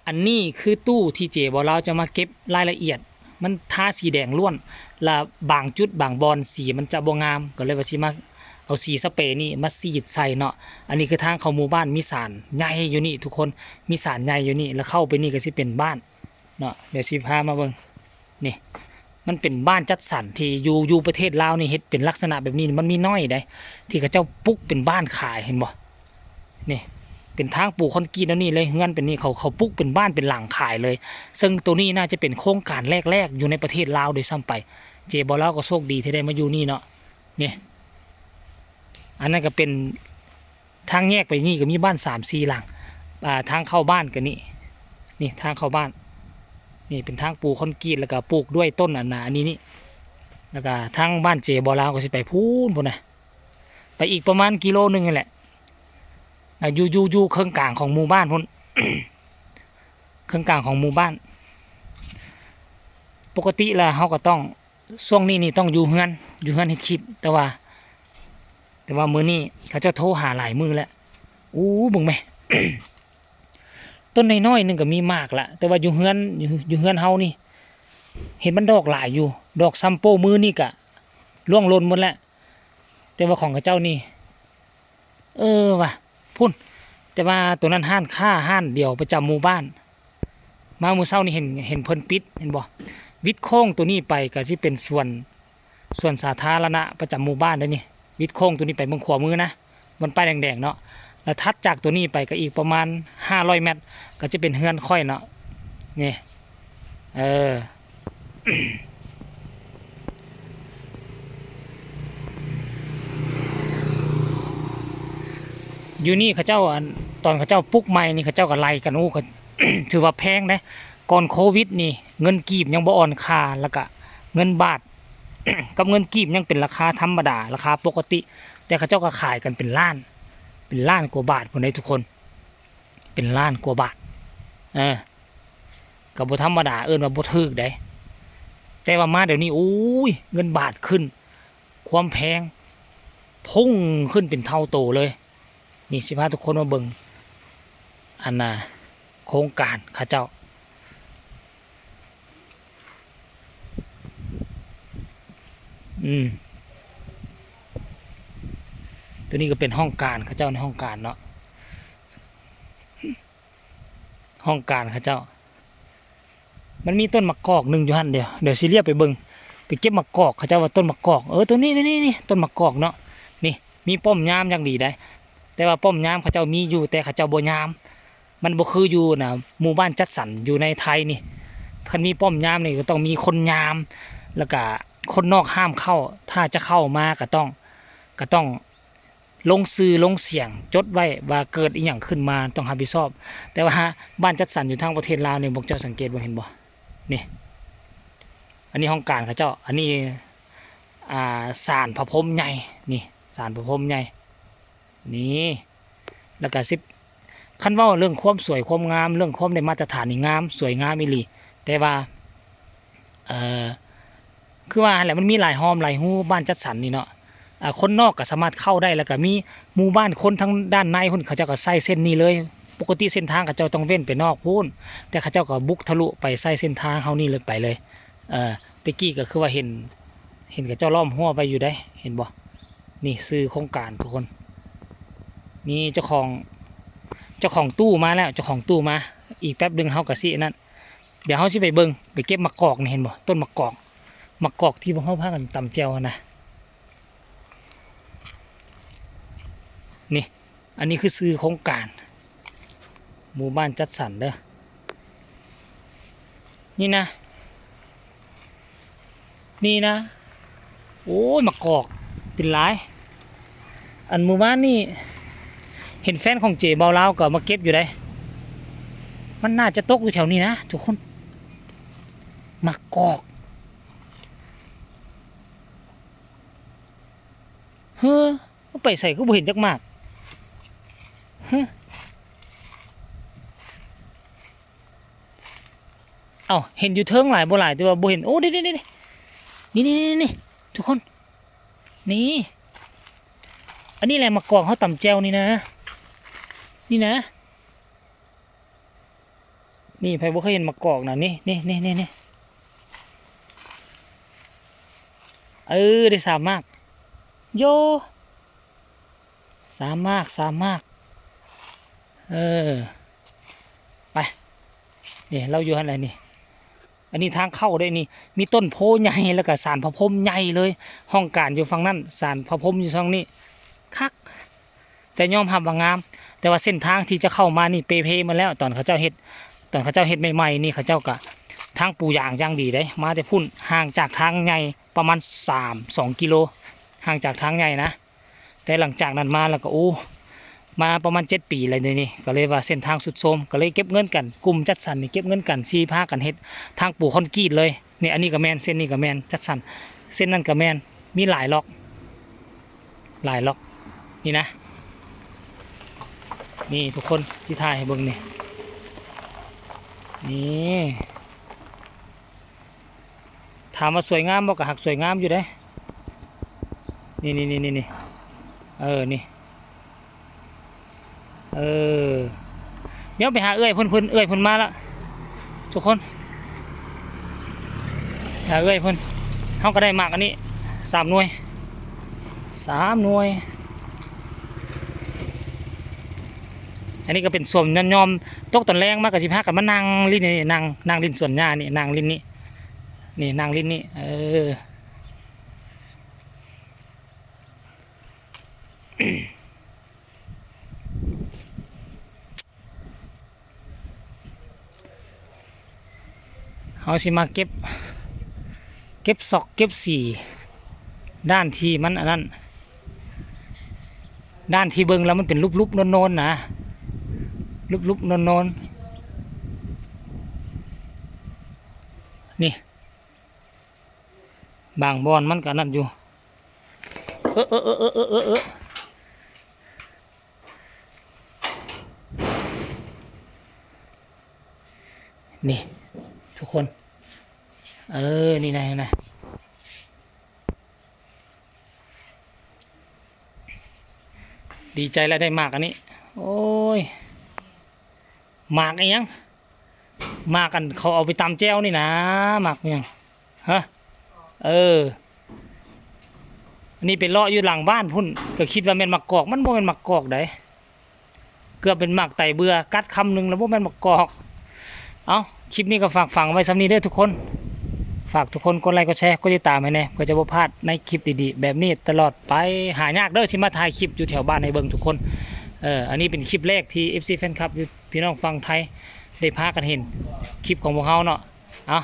ອັນນີ້ຄືຕູ້ທີ່ເຈບໍ່ລາວຈະມາເກັບລາຍລະອຽດ, ມັນທາສີແດງລ້ວນ ລະບາງຈຸດບາງບ່ອນສີມັນຈະບໍ່ງາມ, ກໍເລີຍວ່າຊິມາເອົາສີສະເປນີ້ມາສີດໃສ່ເນາະ. ອັນນີ້ຄືທາງເຂົ້າໝູ່ບ້ານ, ມີສານໃຫຍ່ຢູ່ນີ້ທຸກຄົນ, ມີສານໃຫຍ່ຢູ່ນີ້ ລະເຂົ້າໄປນີ້ກໍຊິເປັນບ້ານເນາະ. ດຽວຊິພາມາເບິ່ງ ນີ້ ມັນເປັນບ້ານຈັດສັນທີ່ຢູ່ ຢູ່ປະເທດລາວນີ້ເຮັດເປັນລັກສະນະແບບນີ້ ມັນມີໜ້ອຍເດ້ ທີ່ເຂົາເຈົ້າປຸກເປັນບ້ານຂາຍ ເຫັນບໍ່? ນີ້ ເປັນທາງປູຄອນກຣີດແນວນີ້ເລີຍ, ເຮືອນເປັນນີ້ ເຂົາ ເຂົາປຸກເປັນບ້ານເປັນຫຼັງຂາຍເລີຍ. ເຊິ່ງໂຕນີ້ໜ້າຈະເປັນໂຄງການແລກໆຢູ່ໃນປະເທດລາວໂດຍຊ້ຳໄປ. ເຈບໍ່ລາວກໍໂຊກດີທີ່ໄດ້ມາຢູ່ນີ້ເນາະ. ນີ້ ອັນນັ້ນກໍເປັນ ທາງແຍກໄປນີ້ກໍມີບ້ານສາມສີ່ຫຼັງ. ອ່າ ທາງເຂົ້າບ້ານກໍນີ້ ນີ້ທາງເຂົ້າບ້ານ ນີ້ເປັນທາງປູຄອນກຣີດ ແລ້ວກໍປູກດ້ວຍຕົ້ນອັນນ່າ ອັນນີ້ນີ້ ແລ້ວກໍທາງບ້ານເຈບໍ່ລາວກໍຊິໄປພຸ້ນ ພຸ້ນນະ ໄປອີກປະມານກິໂລໜຶ່ງຫັ້ນແຫຼະ. ອ່າ ຢູ່ ຢູ່ ຢູ່ເຄິ່ງກາງຂອງໝູ່ບ້ານພຸ້ນ ເຄິ່ງກາງຂອງໝູ່ບ້ານ. ປົກກະຕິແລ້ວເຮົາກໍຕ້ອງ ຊ່ວງນີ້ນີ້ຕ້ອງຢູ່ເຮືອນ ຢູ່ເຮືອນເຮັດຄລິບ ແຕ່ວ່າ ແຕ່ວ່າມື້ນີ້ເຂົາເຈົ້າໂທຫາຫຼາຍມື້ແລ້ວ. ໂອ້ ເບິ່ງແມະ ຕົ້ນນ້ອຍໆໜຶ່ງກໍມີໝາກລະ, ແຕ່ວ່າຢູ່ເຮືອນ ຢູ່ ຢູ່ເຮືອນເຮົານີ້ ເຫັນມັນດອກຫຼາຍຢູ່, ດອກຊຳໂປ້ມື້ນີ້ກະລ່ວງຫຼົ່ນໝົດແລ້ວ. ແຕ່ວ່າຂອງເຂົາເຈົ້ານີ້ ເອີວ່າ ພຸ້ນ ແຕ່ວ່າໂຕນັ້ນຮ້ານຄ້າຮ້ານດຽວປະຈຳໝູ່ບ້ານ. ມາມື້ເຊົ້ານີ້ເຫັນ ເຫັນເພິ່ນປິດ ເຫັນບໍ່? ວິດໂຄ້ງໂຕນີ້ໄປກໍຊິເປັນສວນ ສວນສາທາລະນະປະຈຳໝູ່ບ້ານເດ້ນີ້. ວິດໂຄ້ງໂຕນີ້ໄປເບິ່ງຂວາມືນະ ມັນປ້າຍແດງໆເນາະ. ແລ້ວຖັດຈາກໂຕນີ້ໄປກໍອີກປະມານຫ້າຮ້ອຍແມັດ ກໍຈະເປັນເຮືອນຂ້ອຍເນາະ. ນີ້ ເອີ ຢູ່ນີ້ເຂົາເຈົ້າ ອັນ ຕອນເຂົາເຈົ້າປຸກໃໝ່ນີ້ ເຂົາເຈົ້າກໍໄລ່ກັນ. ໂອ້ ຖືວ່າແພງເດ້. ກ່ອນໂຄວິດນີ້ ເງິນກີບຍັງບໍ່ອ່ອນຄ່າ ແລ້ວກະເງິນບາດ ກັບເງິນກີບຍັງເປັນລາຄາທຳມະດາ ລາຄາປົກກະຕິ, ແຕ່ເຂົາເຈົ້າກໍຂາຍກັນເປັນລ້ານ ເປັນລ້ານກວ່າບາດພຸ້ນເດ້ທຸກຄົນ. ເປັນລ້ານກວ່າບາດ ເອີ ກໍບໍ່ທຳມະດາ, ເອີ້ນວ່າບໍ່ຖືກໃດ. ແຕ່ວ່າມາດຽວນີ້ ໂອ້ຍ ເງິນບາດຂຶ້ນ ຄວາມແພງພຸ່ງຂຶ້ນເປັນເທົ່າໂຕເລີຍ. ນີ້ ຊິພາທຸກຄົນມາເບິ່ງ ອັນນ່າ ໂຄງການເຂົາເຈົ້າ. ອືມ ໂຕນີ້ກໍເປັນຫ້ອງການເຂົາເຈົ້າ, ໃນຫ້ອງການເນາະ ຫ້ອງການເຂົາເຈົ້າ. ມັນມີຕົ້ນໝາກກອກໜຶ່ງຢູ່ຫັ້ນ. ດຽວ ດຽວຊິລຽບໄປເບິ່ງ ໄປເກັບໝາກກອກ. ເຂົາເຈົ້າວ່າຕົ້ນໝາກກອກ ເອີ ໂຕນີ້ ນີ້ ນີ້ ຕົ້ນໝາກກອກເນາະ. ນີ້ ມີປ້ອມຍາມຢ່າງດີໃດ, ແຕ່ວ່າປ້ອມຍາມເຂົາເຈົ້າມີຢູ່ ແຕ່ເຂົາເຈົ້າບໍ່ຍາມ. ມັນບໍ່ຄືຢູ່ນະ ໝູ່ບ້ານຈັດສັນຢູ່ໃນໄທນີ້ ຄັນມີປ້ອມຍາມນີ້ກໍຕ້ອງມີຄົນຍາມ ແລ້ວກະຄົນນອກຫ້າມເຂົ້າ. ຖ້າຈະເຂົ້າມາກໍຕ້ອງ ກໍຕ້ອງລົງຊື່ລົງສຽງ ຈົດໄວ້ວ່າເກີດອີ່ຫຍັງຂຶ້ນມາຕ້ອງຮັບຜິດຊອບ. ແຕ່ວ່າບ້ານຈັດສັນຢູ່ທາງປະເທດລາວນີ້ ພວກເຈົ້າສັງເກດເບິ່ງເຫັນບໍ່? ນີ້ ອັນນີ້ຫ້ອງການເຂົາເຈົ້າ, ອັນນີ້ ອ່າ ສານພະພົມໃຫຍ່. ນີ້ ສານພະພົມໃຫຍ່ ນີ້ ແລ້ວກະສິບ ຄັນເວົ້າເລື່ອງຄວາມສວຍຄວາມງາມ ເລື່ອງຄວາມໄດ້ມາດຕະຖານນີ້ງາມ ສວຍງາມອີ່ຫຼີ. ແຕ່ວ່າ ເອີ ຄືວ່າຫັ້ນແຫຼະ ມັນມີຫຼາຍຮ່ອມຫຼາຍຮູ ບ້ານຈັດສັນນີ້ເນາະ. ອ່າ ຄົນນອກກໍສາມາດເຂົ້າໄດ້ ແລ້ວກໍມີໝູ່ບ້ານຄົນທາງດ້ານໃນພຸ້ນ ເຂົາເຈົ້າກໍໃຊ້ເສັ້ນນີ້ເລີຍ. ປົກກະຕິເສັ້ນທາງເຂົາເຈົ້າຕ້ອງເວັ້ນໄປນອກພຸ້ນ ແຕ່ເຂົາເຈົ້າກໍບຸກທະລຸໄປໃຊ້ເສັ້ນທາງເຮົານີ້ເລີຍ ໄປເລີຍ. ເອີ ແຕ່ກີ້ກໍຄືວ່າເຫັນ ເຫັນເຂົາເຈົ້າລ້ອມຮົ້ວໄວ້ຢູ່ເດ້ ເຫັນບໍ່? ນີ້ຊື່ໂຄງການທຸກຄົນ. ນີ້ເຈົ້າຂອງ ເຈົ້າຂອງຕູ້ມາແລ້ວ ເຈົ້າຂອງຕູ້ມາ. ອີກແປັບໜຶ່ງເຮົາກໍຊິອັນນັ້ນ ດຽວເຮົາຊິໄປເບິ່ງ ໄປເກັບໝາກກອກນີ້ ເຫັນບໍ່? ຕົ້ນໝາກກອກ ໝາກກອກທີ່ພວກເຮົາພາກັນຕຳແຈ່ວຫັ້ນນະ. ນີ້ ອັນນີ້ຄືຊື່ໂຄງການ ໝູ່ບ້ານຈັດສັນເດີ. ນີ້ນະ ນີ້ນະ ໂອ້ຍ ໝາກກອກເປັນຫຼາຍ. ອັນມື້ວານນີ້ເຫັນແຟນຂອງເຈເບົາລາວກໍມາເກັບຢູ່ໃດ. ມັນໜ້າຈະຕົກຢູ່ແຖວນີ້ນະທຸກຄົນ. ໝາກກອກ ເຮີ ມັນໄປໃສຄືບໍ່ເຫັນຈັກໝາກ? ຮະ ເອົ້າ ເຫັນຢູ່ເທິງຫຼາຍບໍ່ຫຼາຍ ແຕ່ວ່າບໍ່ເຫັນ. ໂອ້ ເດ້ໆໆ ນີ້ໆໆ ທຸກຄົນ ນີ້ ອັນນີ້ແຫຼະໝາກກອກເຮົາຕຳແຈ່ວນີ້ນະ ນີ້ນະ. ນີ້ ໃຜບໍ່ເຄີຍເຫັນໝາກກອກນະ ນີ້ ນີ້ ນີ້ ນີ້ ນີ້ ເອີ ໄດ້ສາມໝາກ ໂຢ ສາມໝາກ ສາມໝາກ ເອີ ໄປ ນີ້ ລາວຢູ່ຫັ້ນແຫຼະນີ້. ອັນນີ້ທາງເຂົ້າເດ້ນີ້ ມີຕົ້ນໂພໃຫຍ່ ແລ້ວກະສານພະພົມໃຫຍ່ເລີຍ. ຫ້ອງການຢູ່ຝັ່ງນັ້ນ ສານພະພົມຢູ່ຝັ່ງນີ້ ຄັກ ແຕ່ຍອມຮັບວ່າງາມ. ແຕ່ວ່າເສັ້ນທາງທີ່ຈະເຂົ້າມານີ້ເປ່ເພໝົດແລ້ວ ຕອນເຂົາເຈົ້າເຮັດ ຕອນເຂົາເຈົ້າເຮັດໃໝ່ໆນີ້ ເຂົາເຈົ້າກະ ທາງປູຢາງຢ່າງດີເດ້. ມາແຕ່ພຸ້ນ ຫ່າງຈາກທາງໃຫຍ່ປະມານສາມ ສອງກິໂລ ຫ່າງຈາກທາງໃຫຍ່ນະ. ແຕ່ຫຼັງຈາກນັ້ນມາແລ້ວກໍ ໂອ້ ມາປະມານເຈັດປີແລ້ວ ດຽວນີ້ກໍເລີຍວ່າເສັ້ນທາງຊຸດໂຊມ ກໍເລີຍເກັບເງິນກັນ ກຸ່ມຈັດສັນນີ້ເກັບເງິນກັນ ຊິພາກັນເຮັດທາງປູຄອນກຣີດເລີຍ. ນີ້ ອັນນີ້ກໍແມ່ນ ເສັ້ນນີ້ກໍແມ່ນ ຈັດສັນ ເສັ້ນນັ້ນກໍແມ່ນ ມີຫຼາຍລັອກ ຫຼາຍລັອກ ນີ້ນະ. ນີ້ທຸກຄົນ ຊິຖ່າຍໃຫ້ເບິ່ງນີ້ ນີ້ ຖາມວ່າສວຍງາມບໍ່? ກໍຮັກສວຍງາມຢູ່ເດ້. ນີ້ ນີ້ ນີ້ ນີ້ ນີ້ ເອີ ນີ້ ເອີ ດຽວໄປຫາເອື້ອຍເພິ່ນ ເພິ່ນ ເອື້ອຍເພິ່ນມາລະ ທຸກຄົນ ຫາເອື້ອຍເພິ່ນ. ເຮົາກໍໄດ້ໝາກອັນນີ້ສາມໜ່ວຍ ສາມໜ່ວຍ. ອັນນີ້ກໍເປັນສວນຍ້ອນຍອມ ຕົກຕອນແລງມາກໍຊິພາກັນມານັ່ງຫຼິ້ນນີ້ ນັ່ງ ນັ່ງຫຼິ້ນສວນຫຍ້ານີ້ ນັ່ງຫຼິ້ນນີ້ ນີ້ນັ່ງຫຼິ້ນນີ້ ເອີ. ເຮົາຊິມາເກັບ ເກັບຊອກເກັບສີ ດ້ານທີ່ມັນອັນນັ້ນ ດ້ານທີ່ເບິ່ງແລ້ວມັນເປັນລຸບໆໂນນໆນະ ລຸບໆໂນນໆ. ນີ້ ບາງບ່ອນມັນກໍອັນນັ້ນຢູ່ ເອີ ເອີ ເອີ ເອີ ເອີ ເອີ ເອີ ນີ້ ທຸກຄົນ ເອີ ນີ້ນະ ນີ້ນະ ດີໃຈແລ້ວໄດ້ໝາກອັນນີ້ ໂອ້ຍ ໝາກອີ່ຫຍັງ? ໝາກອັນເຂົາເອົາໄປຕຳແຈ່ວນີ້ນາ ໝາກຫຍັງ? ຮະ? ເອີ ອັນນີ້ໄປເລາະຢູ່ຫຼັງບ້ານພຸ້ນ ກໍຄິດວ່າແມ່ນໝາກກອກ ມັນບໍ່ແມ່ນໝາກກອກໃດ ເກືອບເປັນໝາກໄຕເບື່ອ ກັດຄຳໜຶ່ງແລ້ວບໍ່ແມ່ນໝາກກອກ. ເອົ້າ ຄລິບນີ້ກໍຝາກຝັງໄວ້ສ່ຳນີ້ເດີທຸກຄົນ ຝາກທຸກຄົນກົດໄລ ກົດແຊ ກົດຕິດຕາມໃຫ້ແດ່ ເພື່ອຈະບໍ່ພາດໃນຄລິບດີໆແບບນີ້ຕະຫຼອດໄປ. ຫາຍາກເດີ ຊິມາຖ່າຍຄລິບຢູ່ແຖວບ້ານໃຫ້ເບິ່ງທຸກຄົນ. ເອີ ອັນນີ້ເປັນຄລິບແລກທີ່ເອັຟຊີແຟນຄລັບ ຢູ່ ພີ່ນ້ອງຝັ່ງໄທ ໄດ້ພາກັນເຫັນຄລິບຂອງພວກເຮົາເນາະ. ເອົ້າ